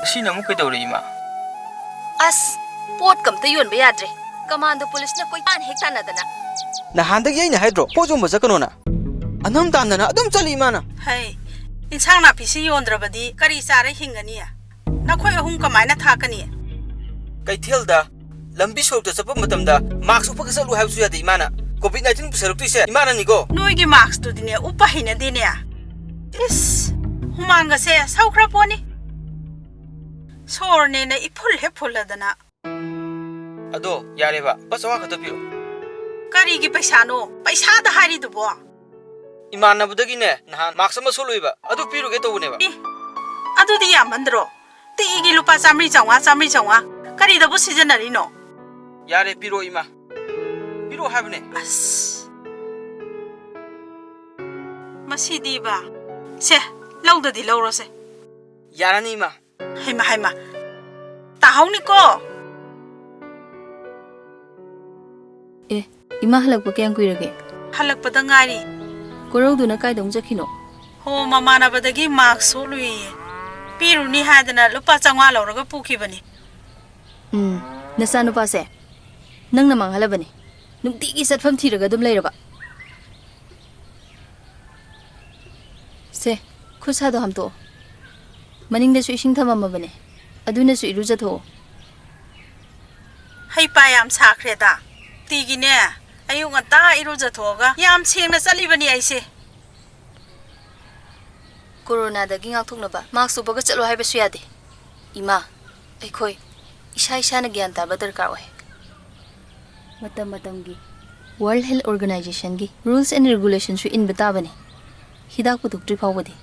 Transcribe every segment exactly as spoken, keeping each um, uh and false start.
ꯉꯁꯤꯅ ꯑꯃꯨꯛ ꯀꯩꯗꯧꯔꯦ, ꯏꯃꯥ? ꯑꯁ, ꯄꯣꯠꯀ ꯑꯝꯇ ꯌꯣꯟꯕ ꯌꯥꯗ꯭ꯔꯦ꯫ ꯀꯃꯥꯟꯗꯣ ꯄꯨꯂꯤꯁꯅ ꯀꯣꯏꯇꯥꯟ ꯍꯦꯛ ꯇꯥꯟꯅꯗꯅ꯫ ꯅꯍꯥꯟꯗꯒꯤ ꯑꯩꯅ ꯍꯥꯏꯗ꯭ꯔꯣ, ꯄꯣꯠ ꯌꯣꯟꯕ ꯆꯠꯀꯅꯣꯅ? ꯑꯅꯝ ꯇꯥꯟꯗꯅ ꯑꯗꯨꯝ ꯆꯠꯂꯤ ꯏꯃꯥꯅ꯫ ꯍꯩ, ꯏꯟꯁꯥꯡ ꯅꯥꯄꯤꯁꯤ ꯌꯣꯟꯗ꯭ꯔꯕꯗꯤ ꯀꯔꯤ ꯆꯥꯔ ꯍꯤꯡꯒꯅꯤ? ꯅꯈꯣꯏ ꯑꯍꯨꯝ ꯀꯃꯥꯏꯅ ꯊꯥꯛꯀꯅꯤ? ꯀꯩꯊꯦꯜꯗ, ꯂꯝꯕꯤ ꯁꯣꯔꯣꯛꯇ ꯆꯠꯄ ꯃꯇꯝꯗ ꯃꯥꯛꯁ ꯎꯞꯄꯒ ꯆꯠꯂꯨ ꯍꯥꯏꯕꯁꯨ ꯌꯥꯗꯦ ꯏꯃꯥꯅ꯫ ꯀꯣꯚꯤꯗ ꯅꯥꯏꯟꯇꯤꯟ ꯄꯨꯁꯜꯂꯛꯇꯣꯏꯁꯦ ꯏꯃꯥꯅꯅꯤꯀꯣ꯫ ꯅꯣꯏꯒꯤ ꯃꯥꯛꯁꯇꯨꯗꯤꯅꯦ, ꯎꯞꯄ ꯍꯩꯅꯗꯦꯅꯦ꯫ ꯏꯁ, ꯍꯨꯃꯥꯡꯒꯁꯦ ꯁꯧꯈ꯭ꯔ ꯄꯣꯠꯅꯤ꯫ ꯁꯣꯔꯅꯦꯅ ꯏꯐꯨꯜ ꯍꯦꯛ ꯐꯨꯜꯂꯗꯅ꯫ ꯑꯗꯣ ꯌꯥꯔꯦꯕ, ꯂꯨꯄꯥ ꯆꯥꯝꯃꯉꯥ ꯈꯛꯇ ꯄꯤꯔꯣ꯫ ꯀꯔꯤꯒꯤ ꯄꯩꯁꯥꯅꯣ? ꯄꯩꯁꯥꯗ ꯍꯥꯏꯔꯤꯗꯨꯕꯣ? ꯏꯃꯥꯟꯅꯕꯗꯒꯤꯅꯦ ꯅꯍꯥꯟ ꯃꯥꯛꯁ ꯑꯃ ꯁꯣꯠꯂꯨꯏꯕ, ꯑꯗꯨ ꯄꯤꯔꯨꯒꯦ ꯇꯧꯕꯅꯦꯕ꯫ ꯑꯦ, ꯑꯗꯨꯗꯤ ꯌꯥꯝꯃꯟꯗ꯭ꯔꯣ? ꯇꯤꯒꯤ ꯂꯨꯄꯥ ꯆꯥꯝꯃꯔꯤ, ꯆꯥꯝꯃꯉꯥ, ꯆꯥꯝꯃꯔꯤ, ꯆꯥꯝꯃꯉꯥ꯫ ꯀꯔꯤꯗꯕꯨ ꯁꯤꯖꯤꯟꯅꯔꯤꯅꯣ? ꯌꯥꯔꯦ, ꯄꯤꯔꯣ ꯏꯃꯥ꯫ ꯄꯤꯔꯣ ꯍꯥꯏꯕꯅꯦ꯫ ꯑꯁ, ꯃꯁꯤꯗꯤꯕ꯫ ꯁꯦ, ꯂꯧꯗꯗꯤ ꯂꯧꯔꯣꯁꯦ꯫ ꯌꯥꯔꯅꯤ ꯏꯃꯥ꯫ ꯍꯩꯃ, ꯍꯩꯃ꯫ ꯇꯥꯍꯧꯅꯤꯀꯣ꯫ ꯑꯦ, ꯏꯃꯥ ꯍꯜꯂꯛꯄ ꯀꯌꯥꯝ ꯀꯨꯏꯔꯒꯦ? ꯍꯜꯂꯛꯄꯗ ꯉꯥꯏꯔꯤ꯫ ꯀꯣꯔꯧꯗꯨꯅ ꯀꯥꯏꯗ ꯑꯃꯨꯛ ꯆꯠꯈꯤꯅꯣ? ꯍꯣ, ꯃꯃꯥꯟꯅꯕꯗꯒꯤ ꯃꯥꯛꯁ ꯁꯣꯠꯂꯨꯏꯌꯦ꯫ ꯄꯤꯔꯨꯅꯤ ꯍꯥꯏꯗꯅ ꯂꯨꯄꯥ ꯆꯥꯝꯃꯉꯥ ꯂꯧꯔꯒ ꯄꯨꯈꯤꯕꯅꯤ꯫ ꯎꯝ, ꯅꯆꯥꯅꯨꯄꯥꯁꯦ ꯅꯪꯅ ꯃꯥꯡꯍꯜꯂꯕꯅꯤ꯫ ꯅꯨꯡꯇꯤꯒꯤ ꯆꯠꯐꯝ ꯊꯤꯔꯒ ꯑꯗꯨꯝ ꯂꯩꯔꯕ꯫ ꯁꯦ, ꯈꯨꯠ ꯁꯥꯗꯣ ꯍꯥꯝꯇꯣꯛꯑꯣ꯫ ꯃꯅꯤꯡꯗꯁꯨ ꯏꯁꯤꯡ ꯊꯝꯃꯝꯃꯕꯅꯦ, ꯑꯗꯨꯅꯁꯨ ꯏꯔꯨꯖꯊꯣꯛꯑꯣ꯫ ꯍꯩꯄꯥ ꯌꯥꯝ ꯁꯥꯈ꯭ꯔꯦꯗ꯫ ꯇꯤꯒꯤꯅꯦ, ꯑꯌꯨꯛ ꯉꯟꯇꯥ ꯏꯔꯨꯖꯊꯣꯛꯑꯒ ꯌꯥꯝ ꯁꯦꯡꯅ ꯆꯠꯂꯤꯕꯅꯤ ꯑꯩꯁꯦ꯫ ꯀꯣꯔꯣꯅꯥꯗꯒꯤ ꯉꯥꯛꯊꯣꯛꯅꯕ ꯃꯥꯛꯁ ꯎꯞꯄꯒ ꯆꯠꯂꯣ ꯍꯥꯏꯕꯁꯨ ꯌꯥꯗꯦ꯫ ꯏꯃꯥ, ꯑꯩꯈꯣꯏ ꯏꯁꯥ ꯏꯁꯥꯅ ꯒ꯭ꯌꯥꯟ ꯇꯥꯕ ꯗꯔꯀꯥꯔ ꯑꯣꯏ꯫ ꯃꯇꯝ ꯃꯇꯝꯒꯤ World Health Organizationꯒꯤ rules and regulationꯁꯨ ꯏꯟꯕ ꯇꯥꯕꯅꯤ, ꯍꯤꯗꯥꯛ ꯄꯨꯊꯣꯛꯇ꯭ꯔꯤ ꯐꯥꯎꯕꯗꯤ꯫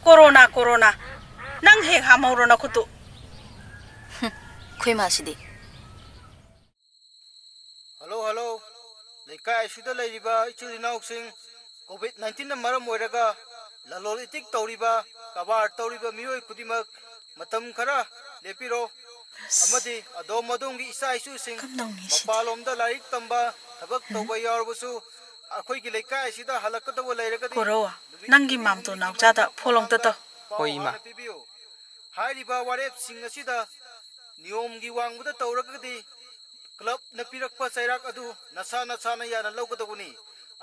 ꯀꯣꯔꯣꯅꯥ, ꯀꯣꯔꯣꯅꯥ, ꯅꯪ ꯍꯦꯛ ꯍꯥꯝꯍꯧꯔꯣ ꯅꯈꯨꯠꯇꯨ꯫ ꯍꯨꯝ, ꯑꯩꯈꯣꯏ ꯃꯥꯁꯤꯗꯤ꯫ Hello, hello. ꯂꯩꯀꯥꯏ ꯑꯁꯤꯗ ꯂꯩꯔꯤꯕ ꯏꯆꯤꯜ ꯏꯅꯥꯎꯁꯤꯡ, ꯀꯣꯚꯤꯗ ꯅꯥꯏꯟꯇꯤꯟꯅ ꯃꯔꯝ ꯑꯣꯏꯔꯒ ꯂꯂꯣꯜ ꯏꯇꯤꯛ ꯇꯧꯔꯤꯕ, ꯀꯔꯕꯥꯔ ꯇꯧꯔꯤꯕ ꯃꯤꯑꯣꯏ ꯈꯨꯗꯤꯡꯃꯛ ꯃꯇꯝ ꯈꯔ ꯂꯦꯞꯄꯤꯔꯣ, ꯑꯁ, ꯑꯃꯗꯤ ꯑꯗꯣꯝ ꯑꯗꯣꯝꯒꯤ ꯏꯆꯥ ꯏꯁꯨꯁꯤꯡ ꯀꯝꯗꯧꯅꯤ ꯁꯤꯗꯤ? ꯃꯄꯥꯟꯂꯣꯝꯗ ꯂꯥꯏꯔꯤꯛ ꯇꯝꯕ, ꯊꯕꯛ ꯎꯝ꯫ ꯇꯧꯕ ꯌꯥꯎꯔꯕꯁꯨ ꯑꯩꯈꯣꯏꯒꯤ ꯂꯩꯀꯥꯏ ꯑꯁꯤꯗ ꯍꯜꯂꯛꯀꯗꯧꯕ ꯂꯩꯔꯒꯗꯤ ꯀꯣꯔꯧ, ꯅꯨꯃꯤꯠ ꯅꯪꯒꯤ ꯅꯤꯅꯤ ꯃꯥꯝꯇꯣꯟ ꯍꯨꯝꯅꯤꯒꯤ ꯅꯥꯎꯆꯥꯗ ꯃꯅꯨꯡꯗ ꯐꯣꯟ ꯑꯝꯇ ꯇꯧ꯫ ꯍꯣꯏ, ꯏꯃꯥ꯫ ꯄꯥꯎ ꯍꯥꯟꯅ ꯄꯤꯕꯤꯌꯨ꯫ ꯍꯥꯏꯔꯤꯕ ꯋꯥꯔꯦꯞꯁꯤꯡ ꯑꯁꯤꯗ ꯅꯤꯌꯣꯝꯒꯤ ꯋꯥꯡꯃꯗ ꯇꯧꯔꯒꯗꯤ ꯀ꯭ꯂꯕꯅ ꯄꯤꯔꯛꯄ ꯆꯩꯔꯥꯛ ꯑꯗꯨ ꯅꯁꯥ ꯅꯁꯥꯅ ꯌꯥꯅ ꯂꯧꯒꯗꯧꯕꯅꯤ꯫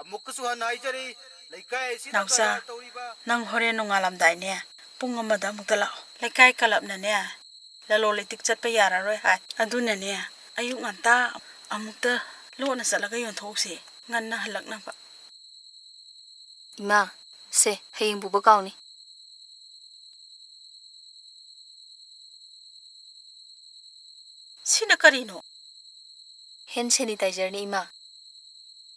ꯑꯃꯨꯛꯀꯁꯨ ꯍꯟꯅ ꯍꯥꯏꯖꯔꯤ, ꯂꯩꯀꯥꯏ ꯑꯁꯤꯗ ꯅꯥꯎꯆꯥ, ꯀꯔꯕꯥꯔ ꯇꯧꯔꯤꯕ ꯅꯪ ꯍꯣꯔꯦꯟ ꯅꯣꯡꯉꯥꯜꯂꯝꯗꯥꯏꯅꯦ, ꯄꯨꯡ ꯑꯃꯗ ꯑꯃꯨꯛꯇ ꯂꯥꯛꯑꯣ꯫ ꯂꯩꯀꯥꯏ ꯀ꯭ꯂꯕꯅꯅꯦ, ꯂꯂꯣꯟ ꯏꯇꯤꯛ ꯆꯠꯄ ꯌꯥꯔꯔꯣꯏ ꯍꯥꯏ꯫ ꯑꯗꯨꯅꯅꯦ, ꯑꯌꯨꯛ ꯉꯟꯇꯥ ꯑꯃꯨꯛꯇ ꯂꯣꯟꯅ ꯆꯠꯂꯒ ꯌꯣꯟꯊꯣꯛꯎꯁꯦ, ꯉꯟꯅ ꯍꯜꯂꯛꯅꯕ꯫ ꯏꯃꯥ, ꯁꯦ, ꯍꯌꯦꯡ ꯄꯨꯕ ꯀꯥꯎꯅꯤ꯫ ꯁꯤꯅ ꯀꯔꯤꯅꯣ? ꯍꯦꯟ ꯁꯦꯅꯤꯇꯥꯏꯖꯔꯅꯤ, ꯏꯃꯥ꯫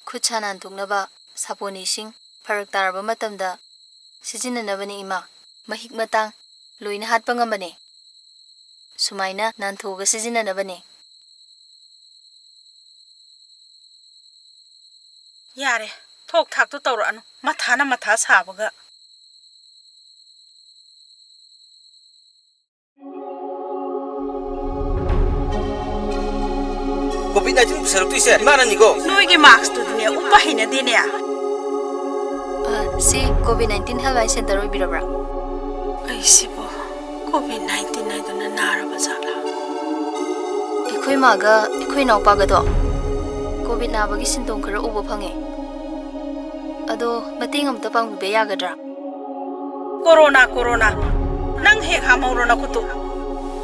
ꯈꯨꯠ ꯁꯥ ꯅꯥꯟꯊꯣꯛꯅꯕ ꯁꯥꯄꯣꯟ ꯏꯁꯤꯡ ꯐꯔꯛ ꯇꯥꯔꯕ ꯃꯇꯝꯗ ꯁꯤꯖꯤꯟꯅꯅꯕꯅꯤ, ꯏꯃꯥ꯫ ꯃꯍꯤꯛ ꯃꯇꯥꯡ ꯂꯣꯏꯅ ꯍꯥꯠꯄ ꯉꯝꯕꯅꯦ꯫ ꯁꯨꯃꯥꯏꯅ ꯅꯥꯟꯊꯣꯛꯑꯒ ꯁꯤꯖꯤꯟꯅꯅꯕꯅꯦ꯫ ꯌꯥꯔꯦ, ꯊꯣꯛ ꯊꯥꯛꯇꯣ ꯇꯧꯔꯛꯑꯅꯨ, ꯃꯊꯥꯅ ꯃꯊꯥ ꯁꯥꯕꯒ꯫ ꯀꯣꯚꯤꯗ ꯅꯥꯏꯟꯇꯤꯟ ꯄꯨꯁꯜꯂꯛꯇꯣꯏꯁꯦ ꯏꯃꯥꯅꯅꯤꯀꯣ꯫ ꯅꯣꯏꯒꯤ ꯃꯥꯛꯁꯇꯨꯗꯤꯅꯦ, ꯎꯞꯄ ꯍꯩꯅꯗꯦꯅꯦ꯫ ꯑ, ꯁꯤ ꯀꯣꯚꯤꯗ ꯅꯥꯏꯟꯇꯤꯟ ꯍꯦꯜꯞꯂꯥꯏꯟ ꯁꯦꯟꯇꯔ ꯑꯣꯏꯕꯤꯔꯕ꯭ꯔꯥ? ꯑꯩꯁꯤꯕꯨ ꯀꯣꯚꯤꯗ ꯅꯥꯏꯟꯇꯤꯟ ꯍꯥꯏꯗꯨꯅ ꯅꯥꯔꯕ ꯖꯥꯠꯂꯥ? ꯑꯩꯈꯣꯏ ꯃꯥꯒ ꯑꯩꯈꯣꯏ ꯏꯅꯥꯎꯄꯥꯒꯗꯣ ꯀꯣꯚꯤꯗ ꯅꯥꯕꯒꯤ ꯁꯤꯝꯇꯣꯝ ꯈꯔ ꯎꯕ ꯐꯪꯉꯦ꯫ ꯑꯗꯣ ꯃꯇꯦꯡ ꯑꯝꯇ ꯄꯥꯡꯕꯤꯕ ꯌꯥꯒꯗ꯭ꯔꯥ? ꯀꯣꯔꯣꯅꯥ, ꯀꯣꯔꯣꯅꯥ, ꯅꯪ ꯍꯦꯛ ꯍꯥꯝꯍꯧꯔꯣ ꯅꯈꯨꯠꯇꯨ꯫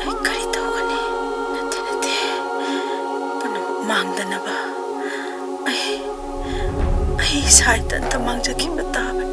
ꯑꯩ ꯀꯔꯤ ꯇꯧꯒꯅꯤ? ꯅꯠꯇꯦ, ꯅꯠꯇꯦ, ꯄꯨꯝꯅꯃꯛ ꯃꯥꯡꯗꯅꯕ ꯑꯩ, ꯑꯩ ꯏꯁꯥ ꯏꯊꯟꯇ ꯃꯥꯡꯖꯈꯤꯕ ꯇꯥꯕꯅꯤ꯫